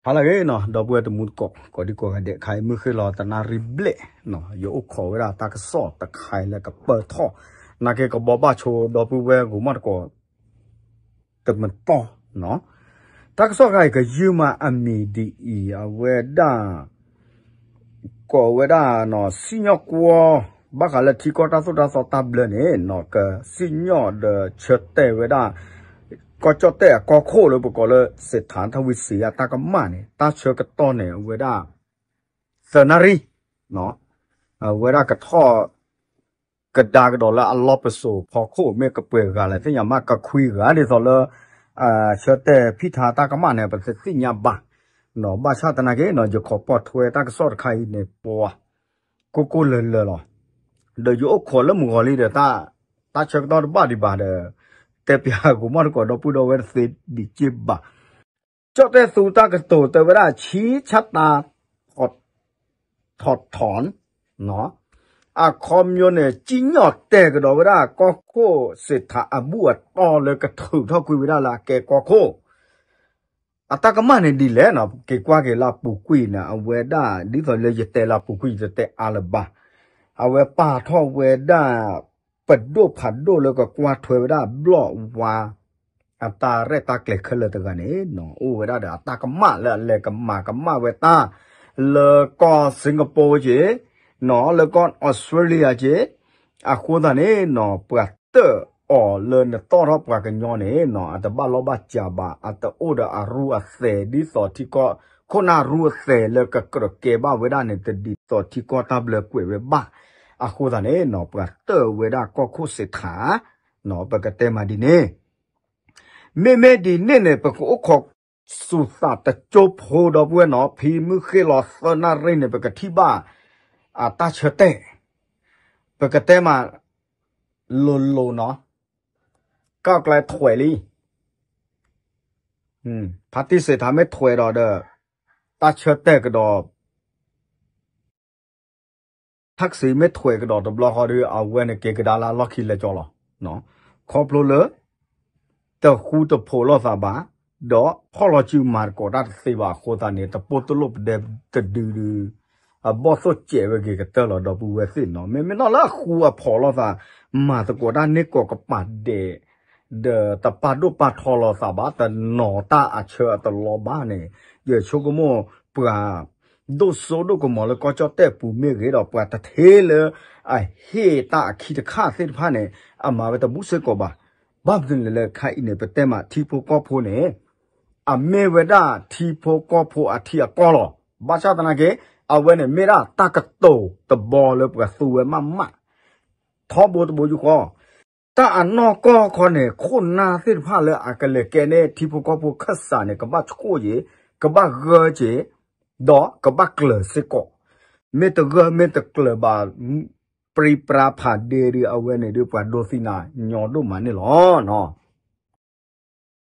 ဟါလၢအဂ့ၤနီၤ ဒီပုၢ်ဝဲၢ်တံၤသကိး ကိးဒံကိးဂၤဒဲး ခဲအံၤမုၢ်ဃ့လီၤသနာ်ရံၣ်ဘျဲၣ်နီၤ ယအိၣ်ခိးဝဲဒၣ်တၢ်ကစီၣ်တခါအံၤလၢကပၢၢ်ထီၣ် နာ်က့ကဘီဘၣ်ဆိဒီပုၢ်ဝဲၢ်ဂီၤမီၢ်သကိး တမတီၢ်နီၤ. တၢ်ကစီၣ်တခါအံၤ ကယုၢ်မးအမံၤဒ်အံၤ အဝဲဒၣ် ကိးဝဲဒၣ်နီၤ စံၣ်ညီၣ်ကွီၢ် ဘၣ်ဃးလၢထံကီၢ်တၢ်သိၣ်တၢ်သီတၢ်ဘျၢန့ၣ်နီၤ ကစံၣ်ညီၣ်ဒီးဆၢတဲာ်ဝဲဒၣ် ကီၢ်ကၠီၣ်တဲၣ်အကီၢ်ခိၣ်လၢပကိးလၢ စ့ၣ်ထၣ်ထဝံစံယါတၢ်ကမၣ်န့ၣ် တၢ်ဆၢကတီၢ်န့ၣ် အဝဲဒၣ် သၢနၣ်ရံၣ် အဝဲဒၣ်ကထီၣ် ကဒါကဒီးလၢအလီၢ်ပစိာ်ဖီခိၣ် မ့ၢ်ကပှဲၤဂၤလဲၣ်သ့ၣ်ညါ မ့ၢ်ကခွံဂၤဒ်သိးလၢ ဆၢတဲာ်ဖံၣ်ထါတၢ်ကမၣ်န့ၣ် ပတသ့ၣ်ညါဘၣ်. ဘၣ်ဆၣ်သနာ်က့နီၤ ယခိးပိာ်ထွဲတၢ်ကစီၣ်တခါအံၤန့ၣ် ပှၤ ကိၢ်ကိၢ်လၢၤလၢၤလီၤ. ဒီးယအိၣ်ခိးလၢမုၢ်ဂီၤလံဒီး တၢ်ဆၢကတီၢ်တဘၣ်ဒံးဘၣ်ဒီး တဲပၠးဂီၤမီၢ်သကိးဒီပုၢ်ဒီဝဲၢ်တသ့ဒံးက့ဘၣ်. ကၠီၣ်တဲၣ်သူတၢ်ကတိၤတဲဝဲဒၣ် ဆံဆၣ်တၢ် ထီၣ်ထီၣ် အခီပညီန့ၣ် စံၣ်ညီၣ်တဲာ်ကဒီးဝဲဒၣ် ကီၢ်ခိၣ်စ့ၣ်ထၣ်အဘူၣ်အတီၢ်လၢကထုးထီၣ်ကွံာ်ဝဲဒၣ်လၢအကဲကီၢ်ခိၣ် အတၢ်ကမၣ်န့ၣ်ဒ်လဲၣ်နီၤ က့ၤကွၢ်က့ၤလၢအပူၤကွံာ်န့ၣ် အဝဲဒၣ် ဒ်သိးလၢယတဲလၢအပူၤကွံာ် ယတတဲအါလၢၤဘၣ်. အဝဲပာ်ထီၣ်ဝဲဒၣ် ပဒိၣ်ဖးဒိၣ်လၢကကွၢ်ထွဲဝဲဒၣ်ဘျီၣ်ဝါ အတၢ်ရဲၣ်တၢ်ကျဲၤခဲလၢာ်တဂၤန့ၣ်နီၤ အိၣ်ဝဲဒၣ်ဒီးအတၢ်ကမၣ်လၢအလဲၤကမၤကမၣ်ဝဲတၢ် လၢကီၢ် Singapore က့ နီၤ လၢကီၢ် Australia က့ အဃိသတးန့ၣ်နီၤ ပှၤတၢၣ်အီၤလၢနတီၢ်ထီၣ်ပှၤကညီန့ၣ်နီၤ အတဘၣ်လီၢ်ဘၣ်စးဘၣ် အတအိၣ်ဒီးအရူအသဲး ဒ်သိးထံကီၢ်ခိၣ်နၢ်ရူအသဲးလၢကကြၢးကဲဘၣ်ဝဲဒၣ်န့ၣ် တဒ်သိးထံကီၢ်တၢ်ဘျၢကွဲးဝဲဘၣ်. အဃိသတးန့ၣ်နီၤ ပှၤတၢၣ်ဝဲဒၣ်ကီၢ်ခိၣ်စ့ၣ်ထၣ် ပကတဲမးဒ်န့ၣ် မ့မ့ၢ်ဒ်န့ၣ်န့ၣ် ပကအိၣ်ခိးစူၤသးတကၠိဖိဒီပုၢ်ဝဲၢ်နီၤ ဖဲမုၢ်ဃ့လီၤသၢနၣ်ရံၣ်န့ၣ် ပကထံၣ်ဘၣ် အတၢ်ဆၢတဲာ် ပကတဲမး လိၤလိၤနီၤ ကၣ်ကျဲထွဲးလံ ဖါတံၢ်စ့ၣ်ထၣ်မ့ၢ်ထွဲးဒီးဒီး တၢ်ဆၢတဲာ်ကဒီး ထၣ်ကစ့မ့ၢ်ထွဲးကဒီးတဘျီဃီဒီး အဝဲန့ၣ်က့ၤကဒါလၢအလီၢ်ခံလဲၤကၠီလီၤ. ခီဖျိလၢ တဃူတဖိးလိာ်သးဘၣ်, ဒီးဖီၣ်လီၤစုမၤသကိးတၢ်တသ့ဘၣ်အဃိသတးန့ၣ် တပိၢ်တလိၣ်ပဒဲတဒုဒု အဘီၣ်သိၣ်စဲးဝဲဂ့ၤကတၢၢ်လီၤ ဒီပုၢ်ဝဲၢ်သ့ၣ်နီၤ. မ့မ့ၢ်နီၢ်လၢအဃူအဖိးလိာ်သး မၤသကိးတၢ်န့ၢ်ကီးကပၤဒဲး ဒီးတပာ်ဒိၣ်ပာ်ထီလိာ်သးဘၣ်, တနီၤတၢ်အဆၢအတလီဘၣ်န့ၣ် ယဆိကမိၣ်ပှၤ ဒိၣ်စိဒိၣ်ကမီၤလၢကီၢ်ကၠီၣ်တဲၣ်ပူၤမ့ၢ်ဂ့ၤဒီး ပှၤတထ့လၢအဟ့ၣ်တၢ်အခံတခါသ့ၣ်တဖၣ်န့ၣ် အမၤဝဲတဘူၣ်စ့ၢ်ကီးဘၣ်. ဘၣ်မနုၤလဲၣ်လၢခါအံၤန့ၣ် ပတဲမးထံဖိကီၢ်ဖိန့ၣ် အမ့ၢ်ဝဲဒၣ်ထံဖိကီၢ်ဖိအထံအကီၢ်လီၤ. ဘၣ်ဆၣ်သနာ်က့ အဝဲန့ၣ်မ့ၢ်ဒၣ်တၢ်ကတိၤတဘီလၢပှၤသူဝဲမးမး ထီဘိတဘိယူၢ်ဃီ တၢ်အနီၢ်ကီၢ်ခီန့ၣ် ခိၣ်နၢ်သ့ၣ်တဖၣ်လၢအကလဲၤကဲန့ၢ်ထံဖိကီၢ်ဖိခၢၣ်စးန့ၣ် ကဘၣ်ဆိၣ်က့ၤ, ကဘၣ်ဂၢၢ်က့ၤ, ဒီးကဘၣ်ကျၢၤစ့ၢ်ကီး. မ့ၢ်တဂၢၢ်မ့ၢ်တကျၢၤဘၣ် ပြံပြါဖးဒ့ဒီး အဝဲန့ၣ်ဒီးပှၤဒိးသံနၤညီဒိၣ်မးန့ၣ်လီၤ.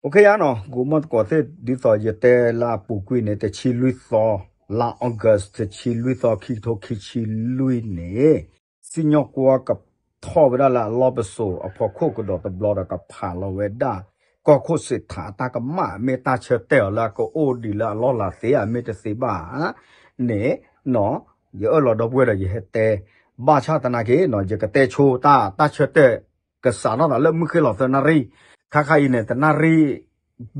အိၣ်ခ့ယါနီၤ ကိးမီၢ်သကိးသ့ၣ် ဒ်သိးယတဲလၢအပူၤကွံာ်န့ၣ် တဆံလွံၢ်သီ လါ August တဆံလွံၢ်သီ ခံကထိခံဆံလွံၢ်န့ၣ် စံၣ်ညီၣ်ကွီၢ်ကထီၣ်ဝဲဒၣ်လၢအလီၢ်ပစိာ်အဖီခိၣ်ကဒီးတဘျီဒီး ကဖးလီၤဝဲဒၣ် ကီၢ်ခိၣ်စ့ၣ်ထးအတၢ်ကမၣ် မ့ၢ်တၢ်ဆၢတဲာ်အီၤလၢအကအိၣ်ဒံးလၢအလီၢ်လၤသ့ဧါ မ့ၢ်တသ့ဘၣ်ဧါန့ၣ် ယအၢၣ်လီၤဒီပုၢ်ဝဲၢ်ဒီးယဟဲတဲ ဘၣ်ဆၣ်သနာ်က့ ယကတဲဆိတၢ် တၢ်ဆၢတဲာ် ကစးထီၣ်သးလၢမုၢ်ဃ့လီၤသၢနၣ်ရံၣ် ခါခါအံၤန့ၣ် တနၣ်ရံၣ်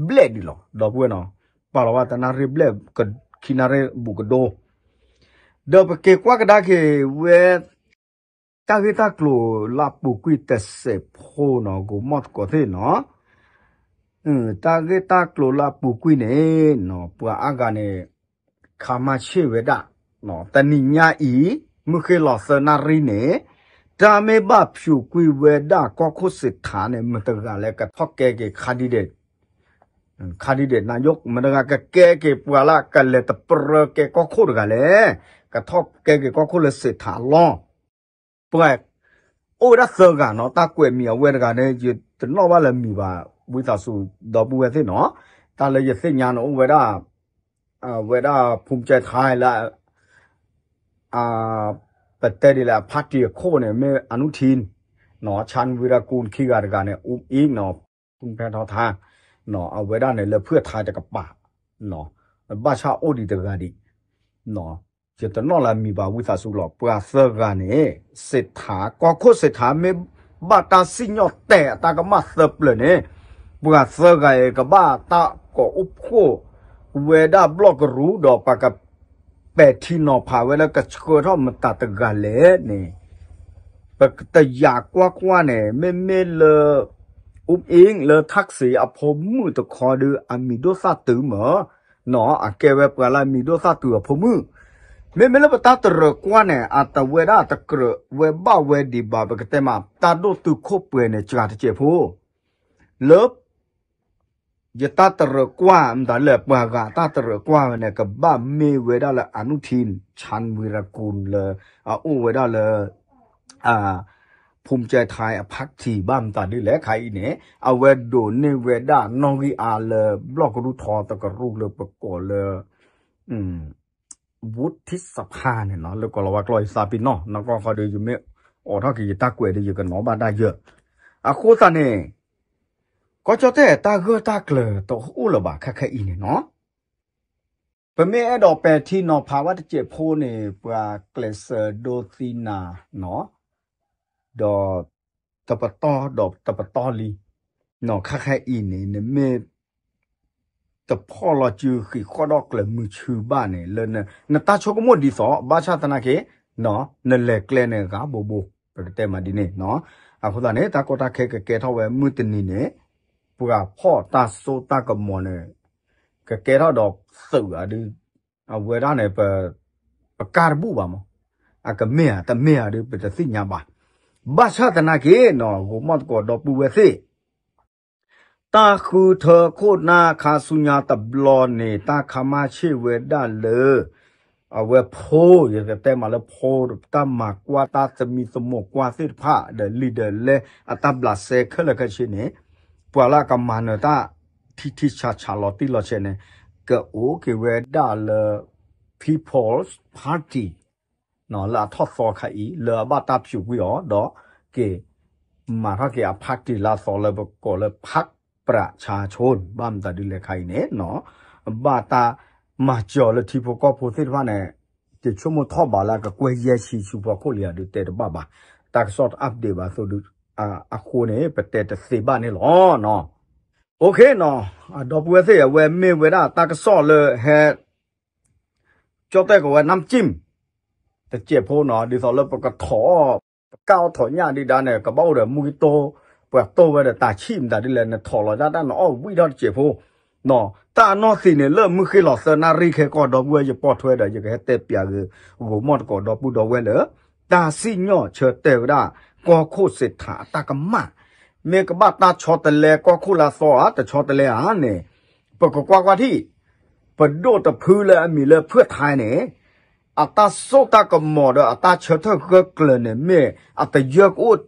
ဘျဲၣ်ဒံးလီၤ ဒီပုၢ်ဝဲၢ်နီၤ ပာ်လီၤဝဲတနၣ်ရံၣ်ဘျဲၣ် ခံနၣ်ရံၣ်ဘူးကဒိ ဒီးပက့ၤကွၢ်ကဒါက့ၤဝဲ တၢ်ဂ့ၢ်တၢ်ကျိၤလၢအပူၤကွံာ်တစဲးဖိနီၤ ကိးမီၢ်သကိးသ့ၣ်နီၤ တၢ်ဂ့ၢ်တၢ်ကျိၤလၢအပူၤကွံာ်န့ၣ် ပှၤအါဂၤန့ၣ် ခါမါဆ့ၣ်ဝဲဒၣ် တနံၤညါအံၤ မုၢ်ဃ့လီၤသၢနၣ်ရံၣ်န့ၣ် တၢ်မ့ၢ်ဘၣ်ဖျိးကွံာ်ဝဲဒၣ်ကီၢ်ခိၣ်စ့ၣ်ထးန့ၣ် မတၤတဂၤလဲၣ် ကထီၣ်ကဲက့ၤခါဒံးဒဲး ခါဒံးဒဲး နာ်ယိၣ် မတၤတဂၤကကဲက့ၤပှၤလၢကလဲၤတပြၢကဲကီၢ်ခိၣ်တဂၤလဲၣ် ကထီၣ်ကဲက့ၤကီၢ်ခိၣ်လၢစ့ၣ်ထးအလီၢ် ပှၤ အိၣ်ဝဲဒၣ်သၢဂၤနီၤ တၢ်ကွဲးမံၤအဝဲတဂၤန့ၣ် ယတနီၣ်ဘၣ်လၢမံၤဘၣ် ဝံသးစူၤ ဒီပုၢ်ဝဲၢ်သ့ၣ်နီၤ တၢ်လၢယသ့ၣ်ညါန့ၣ် အိၣ်ဝဲဒၣ် ဝဲဒၣ် ภูมิใจไทย လၢ ပတဲဒ်လဲၣ် အ party အခိၣ်န့ၣ် မ့ၢ် อนุทิน နီၤ ชาญวีรกูล ခံဂၤတဂၤန့ၣ် ဦးအုပ် နီၤ ภูมิใจไทย နီၤ အဝဲဒၣ်န့ၣ်လၢ เพื่อไทย တကပၤ နီၤ ဘၣ်ဆၣ်အိၣ်ဒံးတဂၤဒံး ယတနီၣ်လၢအမံၤဘၣ် ဝံသးစူၤလီၤ. ပှၤသၢဂၤန့ၣ် စ့ၣ်ထး ကီၢ်ခိၣ်စ့ၣ်ထး မ့ၢ်ဘၣ်တၢ်စံၣ်ညီၣ်တဲာ်အတၢ်ကမၣ်သၢပျၢၤန့ၣ် ပှၤသၢဂၤအံၤ ကဘၣ်တၢ်ကိးအိၣ်ဖှိၣ်ဝဲဒၣ်ဘျီၣ်ကရူၢ် ဒီးပှၤက ပဲာ်ထံနီၤဖးဝဲလၢကဆှၢထီၣ်မတၤတဂၤလဲၣ်န့ၣ် ပကတယာ်ကွၢ်ကွၢ်န့ၣ် မ့မ့ၢ်လၢ အူအ့ၣ် လၢထၣ်စ့အဖိမုၣ်တခီဒီး အမံၤဒိၣ်သၣ်တုၤမး နီၤ အကဲဝဲပှၤလၢအမံၤဒိၣ်သၣ်တုၤအဖိမုၣ်, မ့မ့ၢ်လၢပတၢ်တရၢၣ်ကွၢ်န့ၣ် အတဝဲဒၣ်တကြၢးဝဲဘၣ်ဝဲဒံးဘၣ် ပကတဲမး တၢ်ဒိၣ်တုာ်ခိၣ်ပှဲၤန့ၣ် စှၤတစဲးဖိ လၢ ယတၢ်တရၢၣ်ကွၢ် မတၤလဲၣ် ပှၤဂၤတၢ်တရၢၣ်ကွၢ်ဝဲန့ၣ် ကဘၣ်မ့ၢ်ဝဲဒၣ်လၢ အနုထံ ချန်ဝီရကူၣ် လၢ အအိၣ်ဝဲဒၣ်လၢ ဖူမကဲထါ အဖးထံၣ်ဘၣ်မတၤဒ်လဲၣ် ခါအံၤန့ၣ် အဝဲဒိးန့ၢ်ဝဲဒၣ်နီၣ်ဂံၢ်အါလၢ ဘျီၣ်ကရူၢ်ထီတကရူၢ်လၢပကိးလၢ ဝူထံၣ်စဖါန့ၣ်နီၤ လၢကိးလီၤဝါကျိာ်ယသးပ့ၤနီၣ် နီၢ်ကီၢ်ခီဒီး ယမ့ၢ်အိးထီၣ်က့ၤယတၢ်ကွဲးဒီး ယကနီၤဘၣ်ဒၣ်ယၢၢ် အဃိသတးန့ၣ် ကီၢ်ကၠီၣ်တဲၣ်တၢ်ဂၢၢ်တၢ်ကျၢၤတအိၣ်လၢၤဘၣ် ခဲခဲအံၤန့ၣ်နီၤ ပမ့ၢ်အဲၣ်ဒိးပဲာ်ထံနီၤဖးဘၣ်တစဲးဖိန့ၣ် ပှၤကျဲးစၢးဒိသံနၤနီၤ ဒီး တပတီၢ်ဒီးတပတီၢ်လံ နီၤ ခဲခဲအံၤန့ၣ် နမ့ၢ် တဖီၣ်လီၤစုဃံးဃီၣ်ဒီးကျၢၤမုၢ်ဆူဘၣ်န့ၣ် လၢနတၢ်ဆိကမိၣ်ဒ်သိး ဘၣ်ဆၣ်သနာ်က့ နလဲၤကျဲန့ၣ်ဂ့ၤဘိဘိ ပကတဲမးဒ်န့ၣ်နီၤ အဃိသတးန့ၣ် တၢ်ကီတၢ်ခဲကကဲထီၣ်ဝဲမုၢ်တနံၤန့ၣ် ပှၤဖီၣ်တၢ်စိတၢ်ကမီၤန့ၣ် ကကဲထီၣ်ဒီးသုးအဒု အဝဲဒၣ်န့ၣ် ပကါတဘူၣ်ဘၣ်မး အကမ့ၢ်ဧါတမ့ၢ်ဧါဒု ပတသ့ၣ်ညါဘၣ် ဘၣ်ဆၣ်သနာ်က့နီၤ ဂိၤမီၣ်သကိးဒီပုၢ်ဝဲၢ်သ့ၣ် တၢ်ဃုထၢခိၣ်နၢ်ခါဆူညါတဘျီန့ၣ် တၢ်ခါမၢ်ဆ့ၣ်ဝဲဒၣ်လၢ အဝဲဖိ ယကတဲမးလၢဖိ တၢ်မၤကွၢ်တၢ်သမံသမိးကွၢ်သ့ၣ်တဖၣ် ဒီးလံာ်ဒီးလဲ အတၢ်ဘျးစဲခဲလၢာ်ခဲဆ့န့ၣ် ပှၤလၢအကမၤနၢၤတၢ်ထံထံဆးဆးလီၤတံၢ်လီၤဆဲးန့ၣ် ကအိၣ်က့ၤဝဲဒၣ်လၢ People's Party လၢအထီၣ်သီခါအံၤ လၢအဘၣ်တၢ်ဖၠူးကွံာ်အီၤ ဒီးက့ၤ မၤထီၣ်က့ၤအ party လၢအသီလၢပကိးလၢ พรรคประชาชน ဘၣ်မတၤဒ်လဲၣ်ခါအံၤန့ၣ်နီၤ ဘၣ်တၢ်မၤစၢၤလၢထံဖိကီၢ်ဖိသ့ၣ်တဖၣ်န့ၣ် တဆိကမိၣ်ထီၣ်ဘးလၢအကကွဲၢ်ယဲၢ်ဆံဆူဖီခိၣ်လံဧါဒုးတဲတဘၣ်ဘၣ် တၢ်ကစီၣ်တ update ဘၣ်သိးဒုး အဃိန့ၣ် ပတဲတသ့ဘၣ်န့ၣ်လီၤနီၤ OK နီၤ အဒီပုၢ်ဝဲၢ်သ့ၣ် အဝဲမ့ၢ်ဝဲဒၣ်တၢ်ကစီၣ်လၢဟဲ ကၠီၣ်တဲၣ်ကဝဲ နၢ်ကၠံၣ် တစဲးဖိနီၤ ဒ်သိးလၢပကထီၣ် ပကၢ်အီၣ်ထီၣ်ညၣ်ဒုးဒါန့ၣ် ကဘၣ်အိၣ်ဒီးမူကတိ ပှၤတိၢ်ဝဲဒီးတၢ်ဆံၣ်မတၤဒ်လဲၣ် နထီၣ်လီၤဒၣ်တၢ်နအီၣ်ဝံၣ်ထီၣ်တစဲးဖိနီၤ တၢ်အနီၢ်သံးန့ၣ် လၢမုၢ်ဃ့လီၤသၢနၣ်ရံၣ်ခဲကီၢ် ဒီပုၢ်ဝဲၢ်ယပိာ်ထွဲဒီး ယကဟဲတဲပၠးဂ့ၤ ဂိၤမီၣ်သကိးဒီပုၢ်ဒီဝဲၢ်လၢ တၢ်စံၣ်ညီၣ်ဆၢတဲာ်ဝဲဒၣ် ကီၢ်ခိၣ်စ့ၣ်ထးအတၢ်ကမၣ် မ့ၢ်ကဘၣ်တၢ်ဆီတလဲကီၢ်ခိၣ်လၢအသီဧါ တဆီတလဲဧါန့ၣ် ပကကွၢ်ကွၢ်ထံၣ် ပဒိၣ်တဖုလၢအမံၤလၢဖုၣ်ထါန့ၣ် အတၢ်စိတၢ်ကမီၤဒီးအတၢ်ဆၢထၢၣ်ဂၢၢ်ကျၢၤန့ၣ်မ့ၢ် အတယၢၢ်ကအိၣ်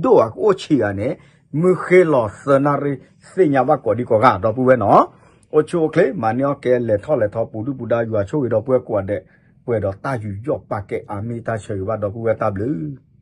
ဒိၣ်ဧါ ကအိၣ်ဆံးဧါန့ၣ် မုၢ်ဃ့လီၤသၢနၣ်ရံၣ် သ့ၣ်ညါဘၣ်ကိးဒံကိးဂၤ ဒီပုၢ်ဝဲၢ်နီၤ အိၣ်ဆူၣ်အိၣ်ချ့ မၤန့ၢ်အီၣ်ကဲ လဲၤထီၣ်လဲၤထီ ပူၤဒုၣ်ပူၤဒါ ယွၤဆိၣ်ဂ့ၤဒီပုၢ်ဝဲၢ်ကိးဂၤဒဲး ပှဲၤဒီးတၢ်ယူးယီၣ်ပာ်ကဲအါမံၤ တၢ်ဆၢဂ့ၤဘၣ်ဒီပုၢ်ဝဲၢ် တၢ်ဘျုး